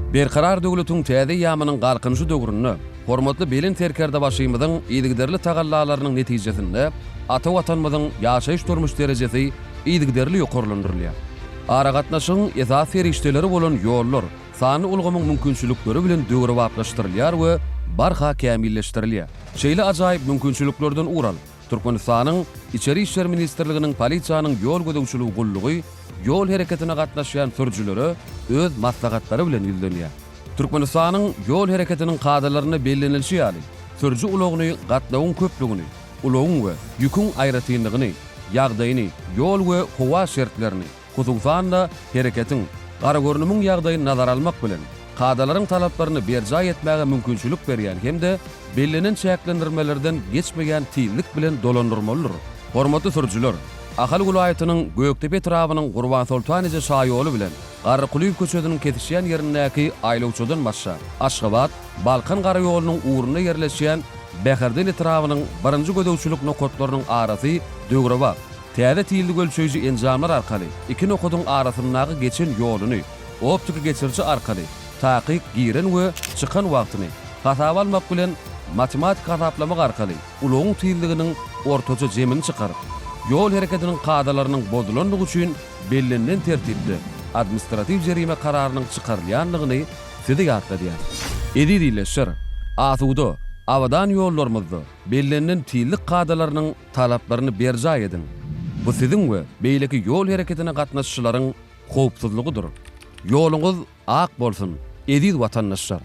Berkarar döwletiň täze eýýamynyň Galkynyşy döwründe hormatly Belent Serkerdebaşymyzyň yzygiderli tagallalarynyň netijesinde ata Watanymyzyň ýaşaýyş-durmuş derejesi yzygiderli ýokarlandyrylýar. Aragatnaşygyň esasy serişdeleri bolan ýollar sanly ulgamyň mümkinçilikleri bilen döwrebaplaşdyrylýar we barha kämilleşdirilýär. Şeýle ajaýyp mümkinçiliklerden ugur alyp, Türkmenistanyň Içeri işler ministrliginiň Polisiýanyň ýol gözegçiligi gullugy ýol hereketine gatnaşýan sürüjilere öz maslahatlary bilen ýüzlenýär. Türkmenistanyň ýol hereketiniň kadalarynda bellenilişi ýaly, sürüji ulagyny gatnawyň köplügini, ulagyň we ýüküň aýratynlygyny, ýagdaýyny, ýol we howa şertlerini, hususan-da, hereketiň, garagörnümiň ýagdaýyny nazara almak bilen, kadalaryň talaplaryny berjaý etmäge mümkinçilik berýän hem-de bellenen çäklendirmelerden geçmeýän tizlik bilen dolandyrmalydyr. Hormatly sürüjiler! Ahal welaýatynyň Gökdepe etrabynyň Gurbansoltan eje şaýoly bilen Garry Kulyýew köçesiniň kesişýän ýerindäki aýlawçadan başlap, Aşgabat, Balkan gara ýolunyň ugrunda ýerleşýän Bäherden etrabynyň birinji gözegçilik nokatlarynyň arasy döwrebap, täze tizlik ölçeýji enjamlar arkaly iki nokadyň arasyndaky geçen ýoluny optiki geçiriji arkaly takyk giren we çykan wagtyny hasaba almak bilen matematiki hasaplamak arkaly ulagyň tizliginiň ortaça jemini çykaryp, ýol hereketiniň kadalarynyň bozulandygy üçin bellenilen tertipde administratiw jerime kararynyň çykarylýandygyny size ýatladýarys. Eziz ildeşler! Asuda, abadan ýollarymyzda bellenilen tizlik kadalarynyň talaplaryny berjaý ediň! Bu siziň we beýleki ýol hereketine gatnaşyjylaryň howpsuzlygydyr. Ýoluňyz ak bolsun, eziz watandaşlar!